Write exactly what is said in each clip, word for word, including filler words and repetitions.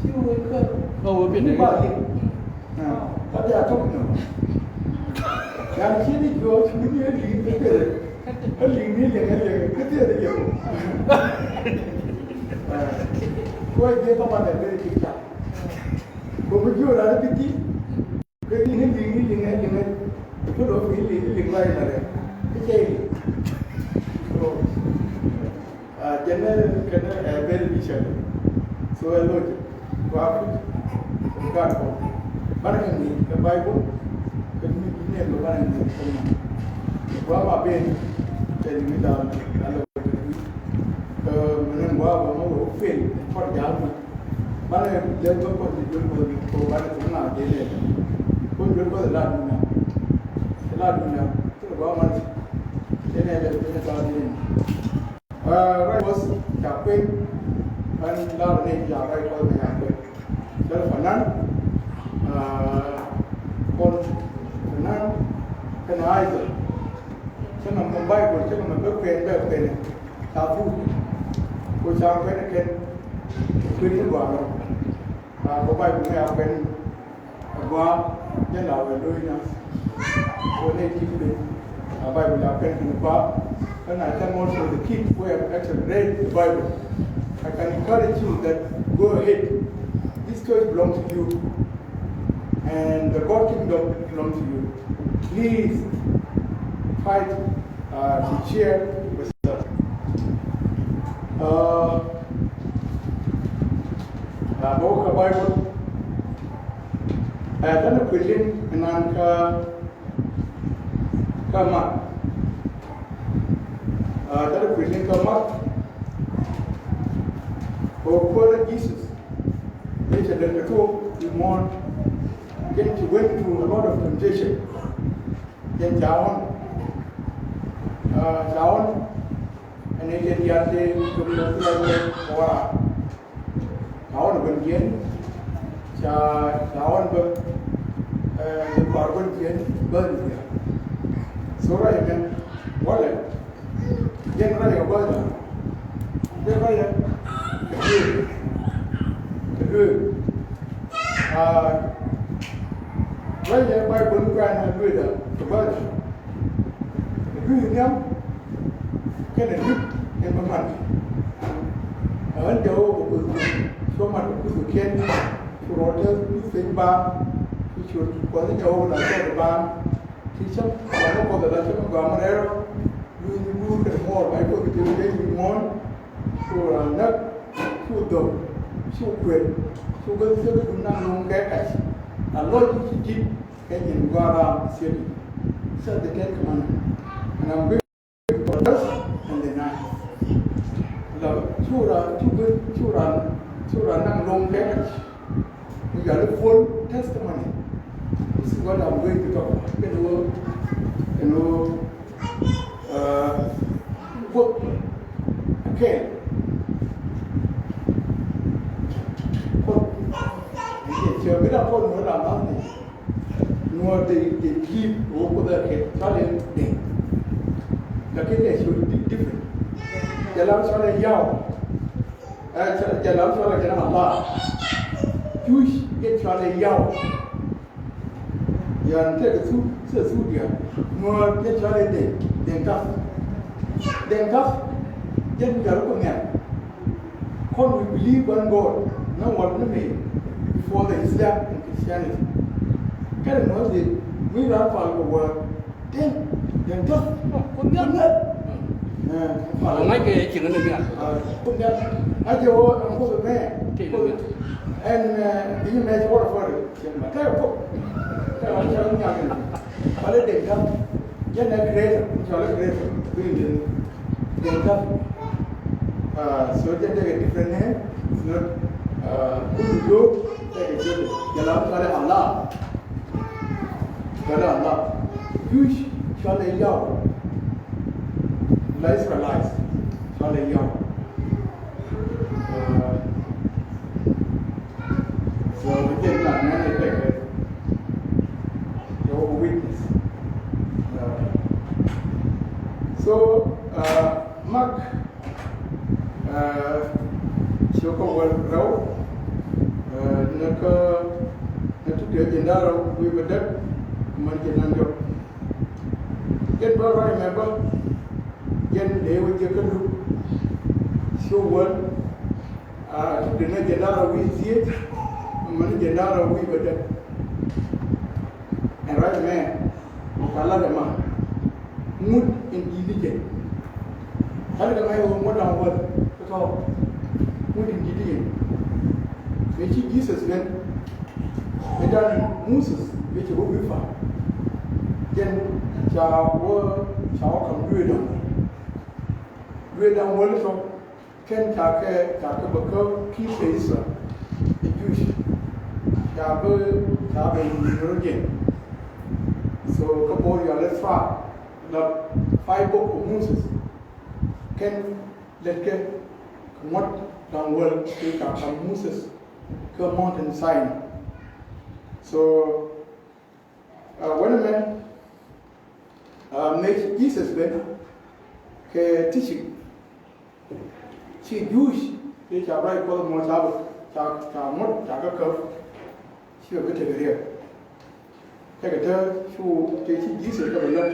Ci wee kä. Kä wee pi̱n ni ba liŋ. Kä bia tok ni. Yan ci ni juɔk ci ni liŋ kä kɛ. Kä liŋ ni liŋ liŋ kä tëë liŋ. Kuɛ jiɛ kɛ man ɛ beri ci ca. Kɛ bi jiɔ ran bi ti. Kɛ liŋ ni liŋ ni liŋ ni liŋ ni. Kɛ bi lɔ ni liŋ ni liŋ la ilɛ rɛ. Kɛ cɛ liŋ. So, ah, jɛn ni kɛn ɛ very vision. So ɛ loc. Kua kut. Kɛ gaat kɔ. Banɛ kɛ ni kɛ Bible. Kɛ ni ni kɛ banɛ ni kɛ ni. Kua ma ben. Kɛ ni da̱a̱n. Alo. Ɛ, mɛn ɛ ŋuak ɛ ŋuak ɛ fail kɔr ja̱a̱k mɛ. Banɛ lɛ bä kɔr ni duel kɔr ni kɔr banɛ kɔr ŋa̱a̱ dee lɛ. Kɔr duel kɔr la dunia. La dunia. Kɔr ŋuak man. Dee lɛ lɛ dee lɛ la dee lɛ. Ɛ, ruac Kuɔth ca kuën. Ban la ni ca ruac Kuɔth ca kuën. Cɛ fanan, ah, kɔn fanan kɛnɛ Isaac. Cɛ mɛ mɛ Bible, cɛ mɛ bɛ kuɛn, bɛ kuɛn. Ca thuk. Ko ca kuɛn kɛn. Kuɛn ni gɔaa lɔ. Ah, ko Bible mɛ a kuɛn. Gɔaa, jɛ la wɛ lo̱c na. So nɛ ti kɛ a Bible a pɛn kɛ ni kɔaa. And I thank also the kids who have actually read the Bible. I can encourage you that go ahead. This church belongs to you. And the God kingdom belongs to you. Please try to, uh, to share with us. Uh, uh, bä wä kä Bible. Ɛ, tɛn kui̱ liŋ ɛnan kä, kä Mak. Ɛ, tɛn kui̱ liŋ kä Mak. Ɛ kuäär Jesus. Ɛ cɛ den kɛ thok i̱ muɔ̱ɔ̱n. Jɛn ci went through a lot of temptation. Jɛn ca ɣɔn. Ɛ, ca ɣɔn. Ɛn ɛ jɛn diaal tëë tok lɔ thilɛ wee kɔɔra. Ca ɣɔn bä jiɛn, ca, ca ɣɔn bä, ɛ, jɛ kɔɔr bä jiɛn bä ni jiɛn. So ruac ɛmɛ, walɛ, jɛn ruac ɛ bä jɛ. Jɛn ruac ɛ, ɛ duëë, ɛ duëë. Aa, ruac ɛ Baibol ni kuɛn ɛ duëë dɛ, ɛ bä jɛ. Ɛ duëë nhiam, kɛnɛ dup ɛn bä man. Ɣän jɛ ɣöö kɛ kuth kɛ, cuɔ mat kɛ kuth kɛ kiɛn, cu rɔɔdɛ kuth kɛ baaŋ, cu cuɔt kuɔth jɛ ɣöö la cuɔt baaŋ. Ti cäŋ, la mɛ kuɔth la cäŋ gɔaa mɛ rɛɛr ɔ, luny guur kɛ muɔɔr, ma cuɔth kɛ jɛ luny muɔɔr, cu raan näk, cu dhok, cu kuël, cu gäth cäk dun naŋ luŋ kɛ kac. A lɔc ci di̱t, kɛ jɛn gɔaa ram siɛt. These are the Ten Commandments. And I'm going to confess and deny. La, cu raan, cu gäth, cu raan, cu raan naŋ luŋ kɛ kac. You are a full testimony. This is what I'm going to talk about. Kɛn wä, kɛn wä, uh, kuoth kɛl. Kuoth. Cɛ bi da kuoth nuɔ̱ɔ̱r la math ni. Nuɔ̱ɔ̱r de, de ji̱ wä kuoth a kɛl. Cɔal in dee. Lakin dee cɔl di-, different. Jɛ la cɔal in yaw. Ɛ, cɛ, cɛ la cɔal kɛ ni Allah. Jewish kɛ cɔal ɛ Yahweh. Yan tɛk thu, thɛ thu diɛ. Nuɔɔr kɛ cɔal ɛ Deng, Deng Gaf. Deng Gaf, jɛn jɔl kɔ ŋɛn. Kɔn we believe one God, no one ni mi before the Islam and Christianity. Kɛn nuɔɔr di, mi ran pal kɔ word. Deng, Deng Gaf. Kun Deng. Ɛ, ŋa̱c kɛ cieŋ ni bia. Kun Deng. A jɛ wä ɛn kuth mɛ. Ti ni bia. Ɛn, ɛ, bi ni mɛ ci wä rɛ fɔri. Cieŋ ma. Tɛ kok. Tɛ wä cɛ wä nyam ni. Wala Deng Gaf. Jɛ nɛ creator. Cɔl creator. Bi ni Deng Gaf. Ah, so jɛ dɛ kɛ different name. It's not, ah, kulu do. Tɛ kɛ jɛ. Jɛ la cɔl Allah. Cɔalɛ Allah. Jewish cɔalɛ Yahweh. La Israelites cɔalɛ Yahweh. Uh, so, jɛ na nɛ ni pɛkɛ. Yɛ Kɛ jiɛn da̱ŋ rɛw wi̱i̱ bädäk, män jiɛn da̱ŋ diɔ̱k. Jɛn bä ruac mɛ bä, jɛn dee wä jɛ kä Luk, show one, a, dee nɛ jiɛn da̱ŋ rɛw wi̱i̱ dhieec, män jiɛn da̱ŋ rɛw wi̱i̱ bädäk. Ɛn ruac mɛ, mɛ ka lat ɛma. Ŋut in di̱t ni jɛ. Lat kɛ ŋa̱c ɣöö ŋut da̱ŋ wäl kä tɔ̱. Ŋut in di̱t ni jɛ. Mëë ci Jesus ben, mëë da̱ŋ Moses mëë ci wä wi̱i̱ pa̱a̱m. Jɛn ca wä, ca wä ka̱m duëë da̱ŋ wäl. Duëë da̱ŋ wäl tɔ̱. Kɛn ca kɛ, ca kɛ bä kä ki̱i̱t kɛ Israel, the Jewish. Ca bä, ca bä yi̱i̱r rɔ jɛn. So kä bo̱o̱r yɔal i̱ five, la five book of Moses. Kɛn lät kɛ kɛ ŋuɔ̱t da̱ŋ wäl kɛ ca ka̱m Moses kä mountain Sinai. So, uh, wänɛ mɛ, uh, mëë ci Jesus ben kɛ teaching, ci Jewish ti ca ruac Kuɔth mɔ ca bä, ca, ca ŋuɔ̱t, ca kä käp, ci bɛ bi tekɛ riɛk. Tekɛ te cu, te ci Jesus kɛ bɛ lät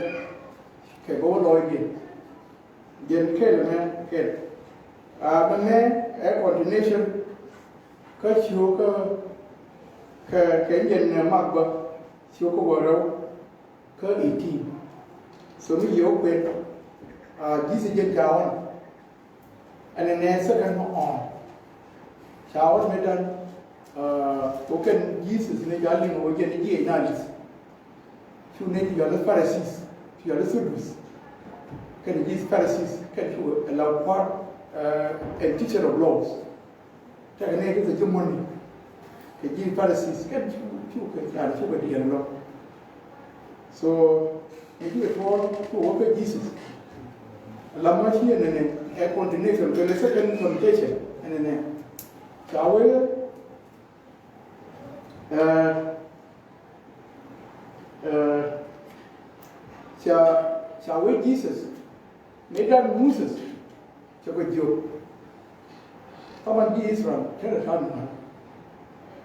kɛ bä wä lɔcdiɛn. Jɛn kɛl mɛ kɛl. A, mɛ mɛ ɛ continuation kä cio̱o̱kä kɛ, kɛ jɛn ɛ Mak bä cio̱o̱kä wäl rɛw kä eighteen. So mi yio̱w kuɛn, a, Jesus jɛn ca ɣɔn. Ɛn ɛ nɛ second mɔ ɔn. Ca ɣɔn mi dan, a, kɛ kɛn Jesus ni ca liŋ wä jɛn jiɛc na li̱th. Cu nɛy ti yɔl i̱ Pharisees, ti yɔl i̱ Sadducees. Kɛn ji̱ Pharisees, kɛn cu ɛ la kua̱r, ɛ, and teacher of laws. Tekɛ nɛy ti thil ji̱ muɔ̱ni. Kɛ ji̱ Pharisees, kɛn cu, cu kɛ, yani, cu kɛ diɛɛl lɔ. So, nɛy ti kɛ tuɔɔk, cu wä kä Jesus. La mɔ ci ɛn ɛnɛ, ɛ continuation, kɛ lɛ second temptation, ɛn ɛnɛ. Ca wee, Ɛ, ɛ, ca, ca wee Jesus, mëë dan Moses cɛ kɛ jiök. Taban ji̱ Israel, tɛrɛ ta̱a̱ nua̱r.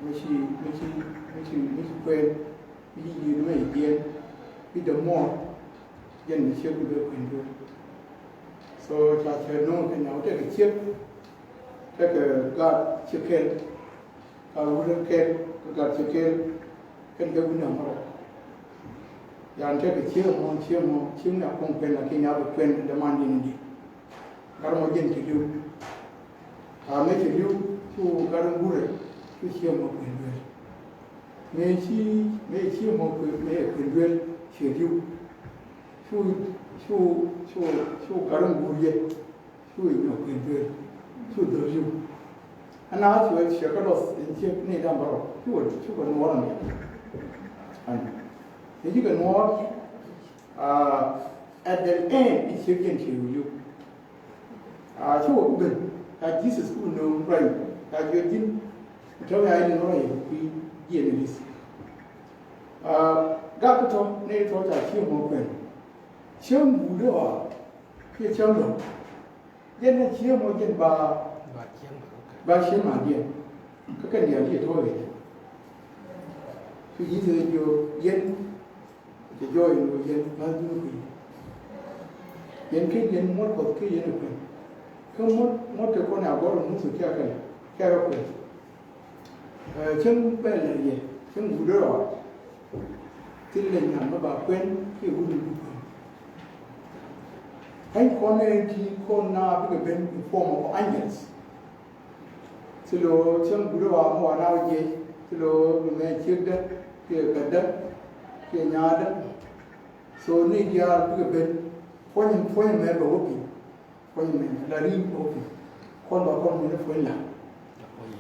Mi ci, mi ci, mi ci, mi ci kuɛn, mi ci yiëë mɛ jiɛn, mi dee muɔɔr, jɛn mi ciek mi bɛ kuɛn duel. So, ca cɛ no̱o̱ŋ kɛ nyaw tekɛ ciek, tekɛ gaat ciek kɛl. Ka wut ɛ kɛl, kɛ gat cɛ kɛl, kɛn kɛ wi̱n ɛ mɔrɔ. Yan tekɛ cieŋ mɔ, cieŋ mɔ, cieŋ ni a kuɔŋ kuɛn, lakin ya bi kuɛn dämandiɛn in di. Gat mɔ jɛn cɛ li̱w. Ka mëë cɛ li̱w, cu gat in wurɛ, cu cieŋ mɔ kuɛn duel. Mëë ci, mëë cieŋ mɔ kuɛn, mëë kuɛn duel, cɛ li̱w. Cu, cu, cu, cu gat in wur yɛ. Cu i̱ nyɔk kuën duel, cu dhɔr yum. Ɛn a cu ɛ ciɛ kä lɔth in ciek ni da̱ŋ bärɔw, cu kɛ, cu kɛ nuɔɔr ɛn. Ɛn, ni ci kɛ nuɔɔr, ah, at the end, i̱ ciek jɛn ciɛ wi̱i̱ yum. Ah, cu kɛ ku ben, ka Jesus ku nööŋ ruac, ka jiɔt ji̱n, tɔ̱ ya i̱ liŋ ruac, kui̱ jiɛn i̱ li̱th. Ah, gak tɔ̱, ni tɔ̱ ca ciek mɔ kuɛn. Cieŋ guudɛ ɣɔaa, kiɛ cieŋ lɔ̱ŋ. Jɛn ɛ cieŋ mɔ jɛn ba, ba cieŋ ma diɛn. Kä kɛn diaal yɛ tɔ̱ yɛ jɛ. Cu Jesus ɛ jiök yɛn, cɛ jɔɔc ɛn ɣöö yɛn la̱th dun kui̱. Yɛn ken yɛn muɔ̱t Kuɔth kä yɛn ɛ kuɛn. Kä muɔ̱t, muɔ̱t te kɔn ɛ a gɔ̱r ɛ Muthɛ kiɛ kɛn, kiɛ kɛ kuɛn. Ɛ, cäŋ bɛ lɛ yɛ, cäŋ guut rɔɔd. Thilɛ nyan mi ba kuɛn kiɛ wut mi bi kuɛn. Kany kɔn ɛ ti kɔn na bikɛ ben in form of angels. Thilɛ cäŋ guut rɔɔd mi wa na wä jiɛc, thilɛ mi mɛ ciekdä kiɛ gatdä kiɛ nyaatdä. So ni diaal bikɛ ben puɔ̱ny, puɔ̱ny mɛ bɛ wä piny. Puɔ̱ny mɛ la ri̱i̱ŋ kɛ wä piny. Kɔn ba kɔn mɛ ni puɔ̱ny la.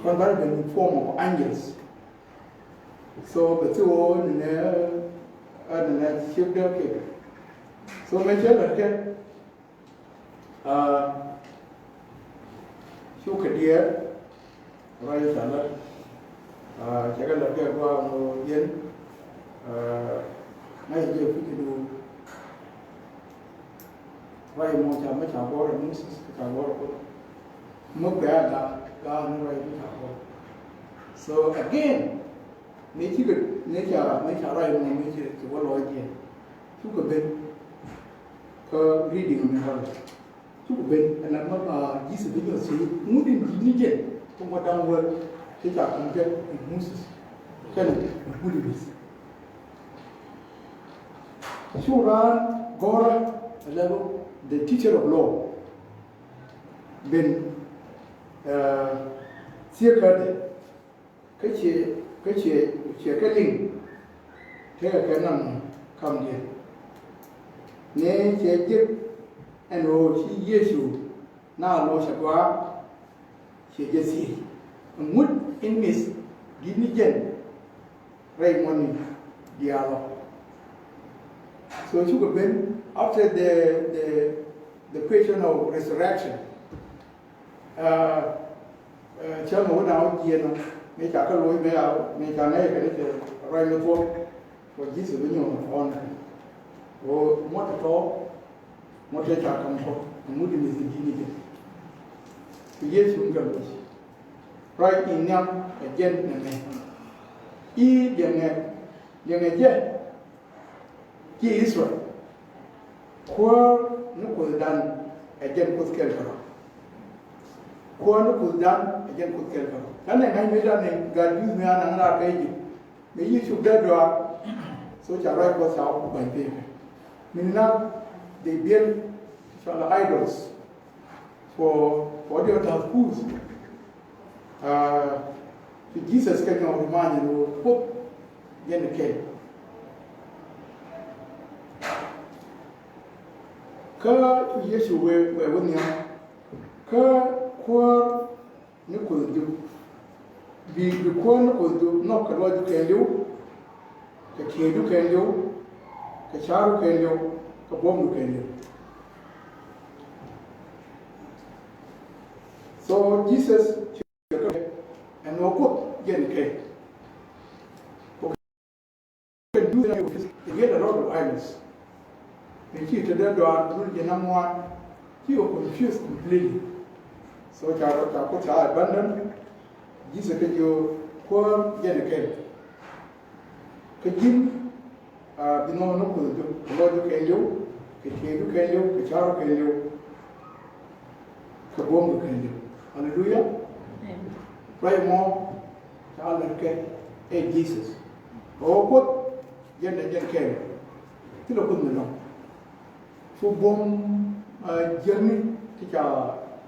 Kɔn ba ben in form of angels. So bɛ thil wä ni nɛ, a ni nɛ ciek dee kɛ. So mɛ cɛ lɛ kɛ, a, cu kɛ diɛɛr. Ruac ca lät, a, cɛ kɛ lät kɛ gua̱a̱k mɔ yɛn, a, ŋa̱c jɛ kui̱c kɛ duun. Ruac mɔ ca, mɛ ca gɔ̱r ɛ Moses, ca gɔ̱r ɛ Kuoth. Mɛ kuɛ a gaak, gaak ni ruac mɛ ca gɔ̱r. So again, Mëë cikɛ, mëë ca, mëë ca ruac mɔ, mëë ci, ci wä lɔɔc jiɛn. Cukɛ ben kä reading mi kɔn. Cukɛ ben ɛn lat ma, ah, Jesus bi nyɔk ci ŋut in di̱t ni jɛn. Kä ŋuɔ̱t da̱ŋ wäl ci ca kum jɛ in Moses kɛn in Holiness. Cu raan gɔ̱rä ɛ lɛ the teacher of law ben, ah, thiekädɛ. Kä ciɛ, kä ciɛ, ciɛ kɛ liŋ tekɛ kɛ naŋ kamdiɛn. Ni ciɛ jek ɛn ɣöö ci Yecu naath lo̱c a gɔaa, ciɛ jɛ thiec, ŋut in mith di̱t ni jɛn rɛy muɔ̱ni diaal ɔ. So cukɛ ben after the, the, the question of resurrection. Cäŋ ɛ wä na wä jiɛn ɔ mëë ca kä loc mëë a mëë ca ŋäc kɛ ni cɛ ruac mi thuɔ̱k. Kɛ Jesus bi nyɔk ɔn kɛ ɣöö muɔt tɔ̱, muɔt tɔ̱ ca ka̱m tɔ̱, ŋut in mith di̱t ni jɛ. Kɛ Yecu in kɛ loc ruac in nhiam ɛ jɛn nɛmɛ. I̱ liɛŋɛ, liɛŋɛ jɛ. Ci Israel, kuäär ni Kuothdan ɛ jɛn Kuoth kɛl kärɔ̱. Kuäär ni Kuothdan ɛ jɛn Kuoth kɛl kärɔ̱. Kä nɛ ŋa̱c mëëdan ni gat Juudh mi a naŋ raar kä Egypt, mëë Egypt dee dɔaar. So ca ruac Kuɔth ca wä ba̱ny pek. Min na they build cɔal idols for, for the altars. Aa, ci Jesus kɛ nyɔk remind ni wä Kuoth jɛn kɛl. Kä Yecu wee, wee wä nhiam kä kuäär ni Kuothdu. Bi, bi kuäär ni Kuothdu nhɔk kɛ lɔcdu kɛɛliw, kɛ tieydu kɛɛliw, kɛ ca̱ru kɛɛliw, kɛ buɔ̱mdu kɛɛliw. So Jesus ci kɛ ɛn ɣöö Kuoth jɛn kɛl. Kɛ duth ɛn ɣöö Kuoth jɛn kɛl. Ɛn ci te dee dɔaar duŋ jiɛn ŋuan, ci kɛ confuse completely. So ca rɔ ca Kuoth ca abandon. Jesus kɛ jiök kuäär jɛn kɛl. Kä ji̱n, aa, bi nhɔk ni Kuothdu, kɛ lɔcdu kɛɛliw, kɛ tieydu kɛɛliw, kɛ ca̱ru kɛɛliw, kɛ buɔ̱mdu kɛɛliw. Aleluya. Amen. Ruac mɔ ca lät kɛ ɛ Jesus. Ɣöö Kuoth jɛn ɛ jɛn kɛl. Thilɛ Kuoth mi lɔ̱ŋ. Cu buɔ̱m, aa, jiäkni ti ca,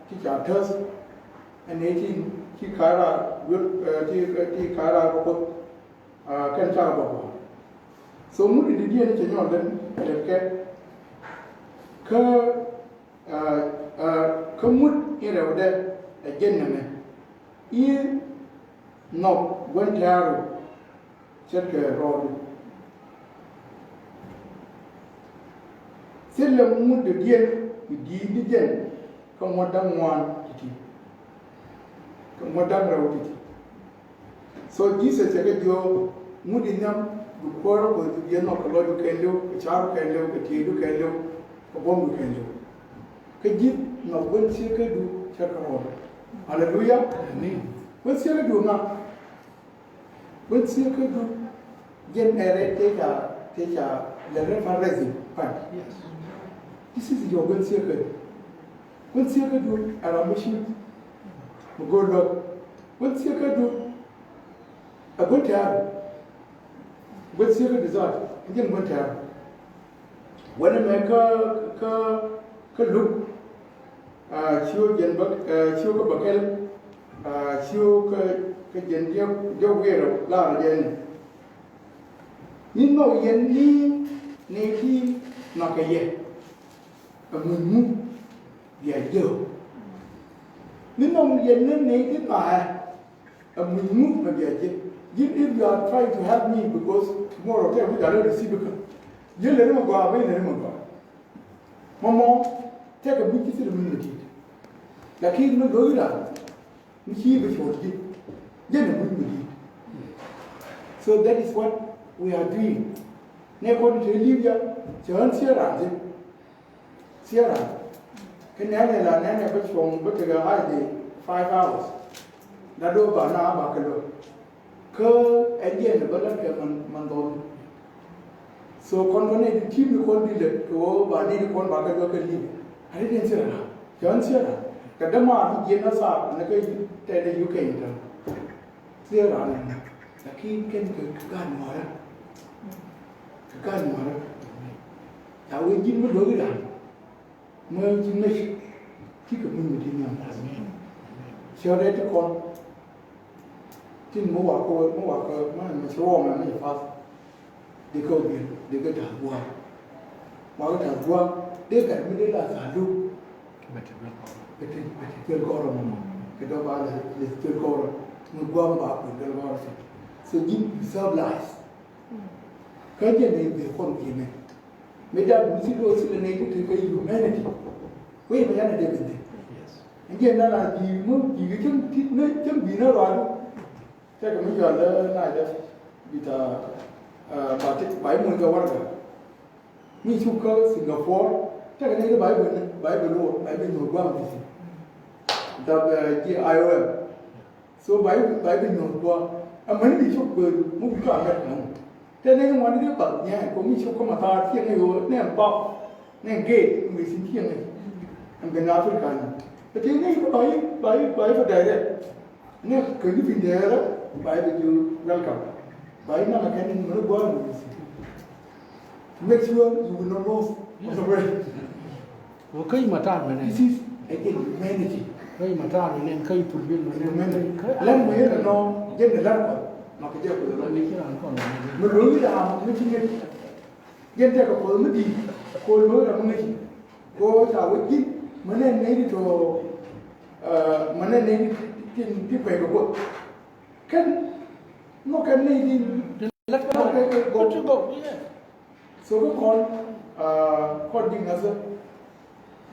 ti ca täth. Ɛn ëë ti, ti ka̱a̱c raar, aa, ti, ti ka̱a̱c raar kɛ Kuoth. Aa, kɛn cakɛ bä gua̱a̱r. So ŋut in didiɛn cɛ nyɔk lät, lät kɛ. Kä, aa, aa, kä ŋut in rɛwdɛ ɛ jɛn nɛmɛ. I̱ nhɔk gua̱n tɛ̈ru ce̱tkɛ rɔɔdu. Thilɛ ŋut dɔ̱diɛn mi di̱i̱t ni jɛn kä ŋuɔ̱t da̱ŋ ŋuan ti̱ti̱. Kä ŋuɔ̱t da̱ŋ rɛw ti̱ti̱. So Jesus cɛ kɛ jiök ŋut in nhiam bi kuäär Kuɔthdu bi nhɔk kɛ lɔcdu kɛɛliw, kɛ ca̱ru kɛɛliw, kɛ tieydu kɛɛliw, kɛ buɔ̱mdu kɛɛliw. Kä ji̱ nhɔk gua̱n thiekädu ce̱tkɛ rɔɔdu. Aleluya. Amen. Gua̱n thiekädu ŋa? Gua̱n thiekädu jɛn ɛ rɛy tëë ca, tëë ca lɛ rɛ fundraising fund. Yes. This is your gua̱n thiekädu. Gua̱n thiekädu ɛ ram mi ci̱ mi go̱o̱r lo̱k. Gua̱n thiekädu ɛ gua̱n tɛ̈ru. Gua̱n thiekädu zat ɛ jɛn gua̱n tɛ̈ru. Wänɛ mɛ kä, kä, kä Luk, aa, ciö jɛn bä, aa, ciö kä bäkɛl, aa, ciö kä, kä jɛn diɔ̱k, diɔ̱k wi̱i̱ rɛw lar jɛ ni. Ni nhɔk yɛn ni, ni ti nhɔk kɛ yɛ. Ɛ muc mu bia jiök. Ni nhɔk yɛn ni, ni ti nhɔk ɛ. Ɛ muc ŋu mɛ bia ji̱. Ji̱, if you are trying to help me, because tomorrow tɛ wi̱c a lɛ receive kä. Ji̱ lɛ ri mɛ gɔaa, bä lɛ ri mɛ gɔaa. Mɔmɔ tɛkɛ muc ji̱ thil muc mɛ di̱i̱t. Lakin mi lo̱c ran mi ci bi cuɔt ji̱. Jɛn ɛ muc mɛ di̱i̱t. So that is what we are doing. Nɛ kɔn te Libya cɛ ɣän thiee ran thi̱n. Sierra, kä nɛnɛ la nɛnɛ bä cuɔ̱ŋ bä tekɛ a de five hours. La do̱ ba na ba kɛ lo̱. Kä ɛn jɛn ɛ bä lät kɛ man, man dhɔl. So kɔn kɔn nɛy ti ti̱i̱m ni kɔn di lät kɛ ɣöö ba nɛy ti kɔn ba kɛ juɔk kɛ li̱w. Ani ti ɛn thier ɛ ra̱a̱. Cɛ ɛn thier ɛ ra̱a̱. Kɛ dämaar ti jiɛn a thaar ni kä tɛn ɛ yuk kɛ in tɛn. Thier ɛ ra̱a̱ ni. Lakin kɛn kɛ, kɛ gaat nuɔ̱ɔ̱rä. Kɛ gaat nuɔ̱ɔ̱rä. Ca wee ji̱n mi lo̱k i̱ ra̱a̱. Mɛ ci ŋäc. Cikɛ muc mi ti nhiam. Ciɛ rɛy ti kɔn. Tin mi wakɔ, mi wakɔ, mi, mi ci ruɔmɛ mi ci path. Dee kɛ wä biɛl, dee kɛ ta̱a̱ gua̱a̱. Wakɔ ta̱a̱ gua̱a̱, dee gat mi dee la tha̱a̱ luk. Bɛ te duel kɔrɔ. Bɛ te, bɛ te duel kɔrɔ mɔ. Kɛ dɔ̱ ba lɛ, lɛ duel kɔrɔ. Mi gua̱a̱ mi ba kui̱ duel kɔrɔ. So ji̱n you serve life. Kä jɛn ɛ bɛ kɔn biɛ mɛ. Mëë ca duut thil ɣöö thilɛ nɛy ti te kɛ humanity. Wec mɛ yan a dee ben thi̱n. Ɛn jɛn nan a bi̱i̱ mi bi̱i̱ kɛ cäŋ ti, ni cäŋ bi̱i̱ ni rɔadu. Tɛkɛ mi yɔal dee na jɛ bi ta, ah, ba ti, ba i̱ muɔ̱ny kɛ warɛga. Mi cuk kä Singapore tɛkɛ nɛy ti ba i̱ ben, ba i̱ ben wä, ba i̱ ben nyuɔ̱th gua̱a̱k mi thi̱n. Dap, eh, ji̱ I O M. So ba i̱, ba i̱ bi nyuɔ̱th gua̱a̱k. Amäni bi cop kuëëdu mi wi̱i̱ kä America ni. Tëë nɛy ti ŋuan ti di bath nyɛɛn kɛ mi cop kä mathaar ciɛ ŋäc ɣöö nɛn bap nɛn geet mi wi̱i̱ thi̱n ciɛ ŋäc. Ɛn ben Africa ni. Kä tëë nɛy ti ba i̱, ba i̱, ba i̱ bä direct. Nɛ kɛ ni piny dɛɛrä ba i̱ bä ji̱ welcome. Ba i̱ naŋ a kɛn ni mɛn gua̱a̱k mi wi̱i̱ thi̱n. Make sure you will not lose on the way. Wä kä i̱ matar mɛnɛ. This is again humanity. Kä i̱ matar mɛnɛ, kä i̱ pul bil mɛnɛ. Humanity. Lɛn mɛ yɛn nɔ jɛn ni lɛn kɔ. Ma kɛ jɛ kɔ lɛ. Mi ci ran kɔn mɛ. Mi lo̱ i̱ ram mi ci ŋet. Jɛn tɛkɛ kɔ mi di. Kɔ lo̱ i̱ ram mi ŋet. Kɔ ca wä ji̱n mɛ nɛ nɛ di tɔ. Mɛ nɛ nɛ di ti, ti, ti kuɛ kɛ kɔ. Kɛn nɔ kɛn nɛ di. Ti lɛ kɛ nɔ kɛ kɛ gɔ. Ti gɔ, yeah. So kä kɔn, ah, kɔn di ŋa̱thä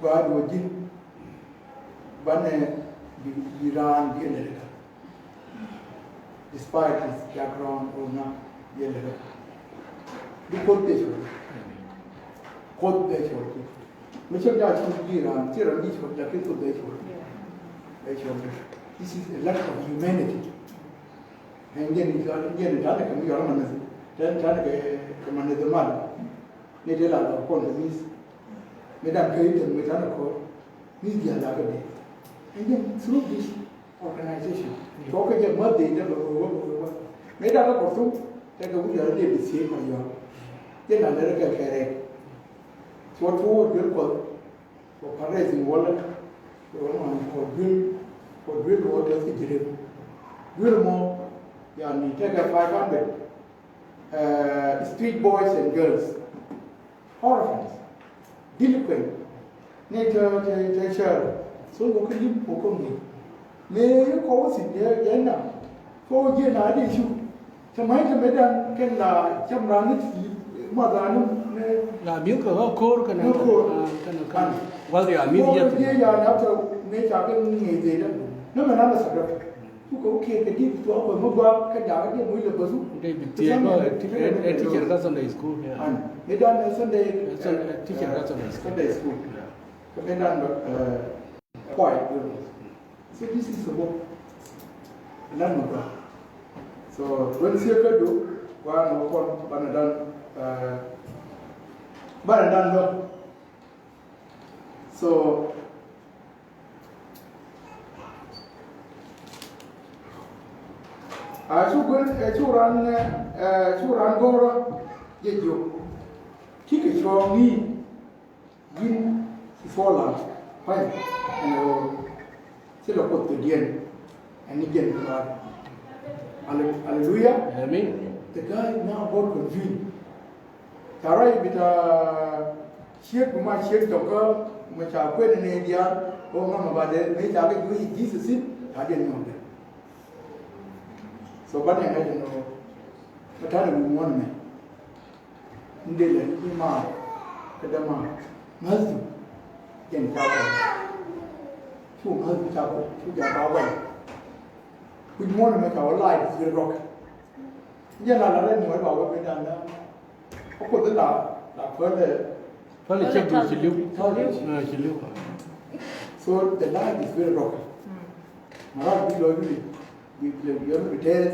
gɔaa duɔ̱ɔ̱c ji̱n banɛ bi, bi raan bi ɛlɛlɛ. Despite his background or not, bi ɛlɛlɛ. Bi Kuoth bɛ cuɔl. Kuoth bɛ cuɔl. Mi cä jaa cuɔl bi raan, ci raan bi cuɔl, lakin Kuoth bɛ cuɔl. Bɛ cuɔl. This is a lack of humanity. Ɛn jɛn i̱ jɔal, jɛn i̱ ta̱nɛ kɛ mi yɔal manɛ thi̱n. Tɛn ta̱nɛ kɛ, kɛ manɛ thi̱n mal. Ni dee la lɔ kɔn kɛ mi̱th. Mi dan kɛ i̱ tɛn mi ta̱nɛ kɔr. Mi̱th diaal la kɛ dee. Ɛn jɛn through this organization. Kɔkɛ jɛ ma dee jɛ bɛ wä wä wä wä. Mi dan kɛ kɔr thum. Tɛkɛ wi̱c yɔal dee bi thiee kɔr yɔal. Jɛn la lɛrɛ kɛ kɛ rɛk. Cuɔ tuɔ duel kɔr. Kɔ fundraising wallet, kɔ ŋuan kɔ duel, kɔ duel wä dee kɛ ji̱ rep. Duel mɔ, yani, tɛkɛ five hundred, eh, street boys and girls, orphans, delinquent, ni tɛ, tɛ, tɛ share. So wä kä lim, wä kä ŋui̱. Mëë kɔ wä thi̱n jɛ, jɛ na. Kɔ wä jiɛ na di cu. Cɛ ma̱c kɛ mëë dan kɛn la cam raan ni ti ma raan ni. La mi̱th kɛ ɣä ko̱r kɛnɛ. Ɣä ko̱r. Ah, kɛnɛ kɛn. An. Wal ya mi̱th yɛth. Kɔ jiɛ ya na tɔ mëë ca kɛ ŋi̱i̱c dee dan. Ni mɛ na la sɛ dɔk. Cu kɛ wä kiɛ kɛ di tuɔ kɔ mi gɔaa kɛ jakä di muc lɛ bäthu. Dee bi thiee bä, eh, ti-, eh, eh, teacher kä Sunday school, yeah. An. Mëë dan, eh, Sunday, eh, Sun-, eh, eh, teacher kä Sunday school. Sunday school. Yeah. Kɛ mëë dan bä, eh, Kuay. So this is the work. Lan mɛ gɔaa. So when thiee kä du, wa nɔ kɔn banɛ dan, eh, banɛ dan bä. So a cu guer, eh, cu ran, eh, cu ran gɔrä jɛ jiök. Cikɛ cuɔ̱ɔ̱ŋ ni. Ji̱n ci thuɔɔl la pa̱ny ɛn ɣöö ci lɛ Kuoth kɛ diɛn ɛn ni jiɛn kɛ raar. Ale-, aleluya. Amen. The guy now got confused. Ca ruac bi ta̱a̱ ciek bi ma ciek jɔkä mɛ ca kuɛn ni diaal ɣöö ŋa̱mɛ ba dee mëë ca kɛ juɔc i̱ Jesus in ca diɛn nyɔk dee. So banɛ ŋa̱c ɛn ɣöö mɛ ta̱a̱ ni wi̱i̱ muɔ̱ɔ̱n mɛ. Ni dee lɛ ni ma̱a̱ kɛ dee ma̱a̱ ŋäth cu jɛn ca kɔn. Cu ŋäth cu ca kɔn cu jɛn ca kɔn. Wi̱c muɔ̱ɔ̱n ɛmɛ ca wä la̱a̱c ti rɔk. Jɛn la la rɛn muɔ̱ɔ̱n ba wä ben dan la. Kä Kuoth la la päl ɛ. Päl ɛ cɛ duc ci li̱w. Päl ɛ cɛ duc. Ah, ci li̱w. So the life is very rocky. Ma rak bi lɔ bi bi bi bi tɛth.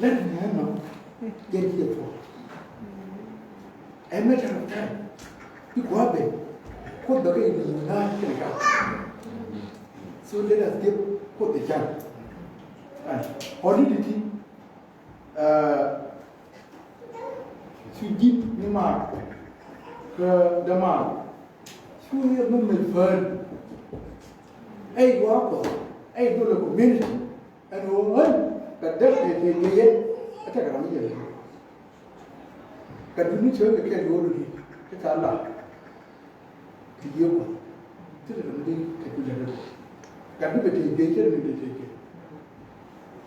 Lɛt ni ɛnɔ jɛ diɛ tuɔ. Ɛ mɛ tɛn tɛn. Bi gua̱a̱ ben. Kuoth bɛ kɛ yɛ ni ŋa̱a̱c kɛn ka. So let us give Kuoth a chance. Ɛ ɔni di ti. Cu ji̱n ni maar kä dämaar. Cu yɛ mi mel pään. Ɛ yuaak Kuɔth, ɛ dolɛ community. Ɛn ɣöö ɣän kɛ däk tëë tëë yɛ ɛ tekɛ ram mi jɛ lɛ. Kɛ duni cä kɛ kɛn ɣöö duni kä ca la. Kɛ yiëë Kuɔth. Thilɛ kɛ mi di kɛ bi lɛ rɛ. Gat bi bɛ tëë biey cɛ mi bɛ tëë kɛ.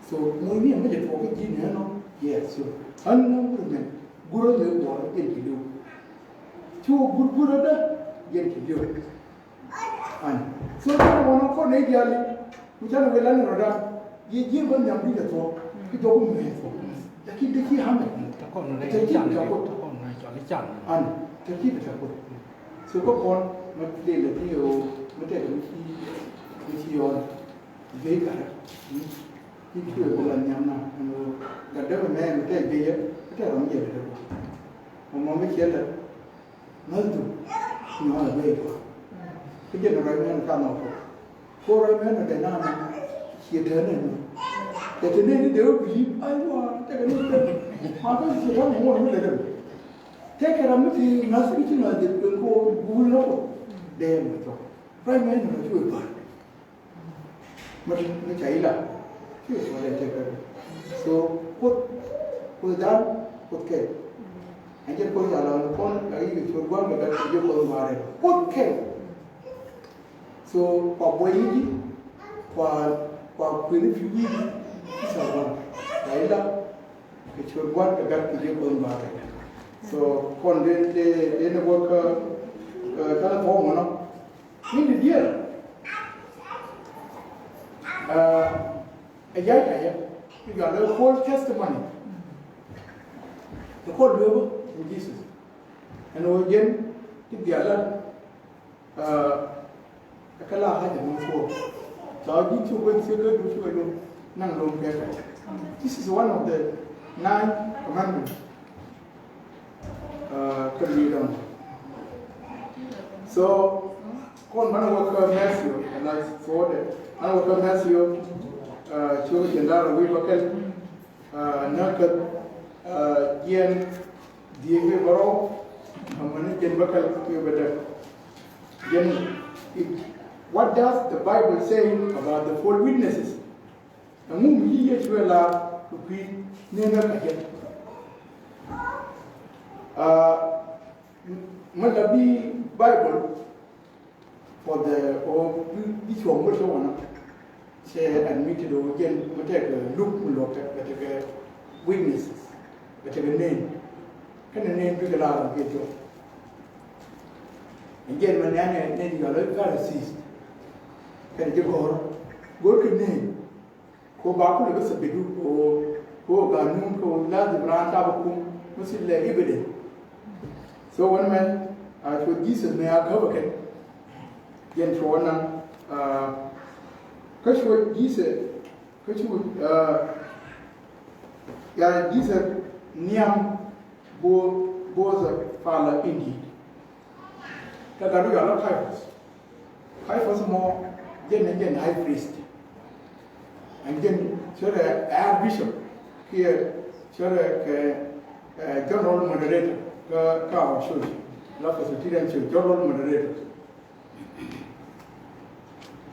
So muɔ̱ny ni ɛmɛ jɛ tuɔɔk kä ji̱ nɛɛnɔ. Yes, so ɣän ɣän gurɛ mɛn gurɛ mɛ guɔrɛ jɛn kɛ liw. Cu gur gurɛ dä jɛn kɛ liw. An so jɛn wɔnɔ kɔn nɛ jiali. Mi canɛ wee lan rɔ dan. Yɛ ji̱ bä nhiam di kɛ thuɔ̱k ki jɔk mi mɛ thuɔ̱k. Lakin dee ci hamɛ. Tɛ kɔn nɛ can. An tɛ ci bi tɛ kɔn. So kä kɔn mɛ dee lɛ ti yɛ mɛ tɛ mi ci mi ci yɔn. Dee ka rɛ. Ci ci wee bi la nhiam na. Gat dee mɛ mɛ tɛ dee yɛ mɛ tɛ rɔ mi yɛ dee kɔ. Mɛ mɔ mi ciɛ lɛ. Ŋäthdu nyɔ̱ɔ̱n ɛ guic kɔ. Kä jɛn ruac mɛn ɛ ka nhɔk kɔ. Ko ruac mɛn ɛ dee naan ciɛ tɛn ɛ nyɔ. Tɛ te nɛy ti dee wä bi̱i̱ aywa tɛkɛ ni tɛn. Ma kä ciɛ tɛn ɛ ŋuɔ̱t mi lɛ dee. Tɛkɛ ram mi ti ŋa̱th mi ci ŋa̱th jɛ ben ko guul nɔ kɔ. Dee mɛ cɔk. Ruac mɛ ni mɛ cu i̱ päl. Mɛ ti mɛ ca i̱ la. Cu i̱ cuɔl ɛ tɛk kɛ. So Kuoth, Kuoth dan, Kuoth kɛl. Ɛn jɛ Kuoth ca la kɔn la i̱ kɛ cuɔl gua̱n kɛ gat kɛ jɛ Kuoth ŋuarɛ. Kuoth kɛl. So kua buɔy ni ji̱, kua, kua kuëni pi̱w ni ji̱. Ca wan ca i̱ la kɛ cuɔl gua̱n kɛ gat kɛ jɛ Kuoth ŋuarɛ. So kɔn den, den, den wä kä, kä, kä thuɔ̱k mɔnɔ. Ni di diɛɛr. Ɛ ya̱c ɛ yɛ. Ni jɔal ɛ whole testimony. Ti kɔn lueebä in Jesus. Ɛn ɣöö jɛn ti diaal la. Ɛ kä la haja ni thuɔɔk. Ca ji̱ cuk wek ciek kä du cuk wek du naŋ lom kɛ kɛ. This is one of the nine commandments. Kä li̱i̱dɔn. So kɔn banɛ wä kä Matthew, ɛn a thuɔɔdɛ banɛ wä kä Matthew, ciök jiɛn da̱ŋ rɛw wi̱i̱ bäkɛl, näk kä jiɛn dhieec wi̱i̱ bärɔw, amäni jiɛn bäkɛl wi̱i̱ bädäk. Jiɛn, it, what does the Bible say about the four witnesses? Ɛŋu mi ci Yecu ɛ lar kɛ kui̱ nɛn ɛ kɛ jɛ? Aa, ŋuɛ̈t la bi Bible for the, ɔ bi, bi cuɔ̱ŋ wä cä wanɔ. Cɛ admitted ɔ jɛn mi tekɛ luk mi luɔk tekɛ, bɛ tekɛ witnesses, bɛ tekɛ nɛn. Kɛnɛ nɛn bikɛ lar ɔ kɛ jɔk. Ɛn jɛn mɛ nɛn ɛ nɛn yɔl ɛ Pharisees. Kɛnɛ ji̱ gɔ̱r, go̱r kɛ nɛn. Ko ba kulɛ kä sabidu ko, ko ganun ko lazim raan tap kum musi lɛ evidence. So wän mɛ a cuɔ Jesus mɛ a käp kɛn. Jɛn cuɔ naŋ, kä cuɔ Jesus, kä cuɔ, ya Jesus nhiam both, both palä in di̱i̱t. Kä gat wi̱i̱ ala Caiaphas. Caiaphas mɔ jɛn, jɛn high priest. Ɛn jɛn cärɛ archbishop kiɛ cärɛ kɛ, eh, general moderator kä, kä our church. La Presbyterian church, general moderator.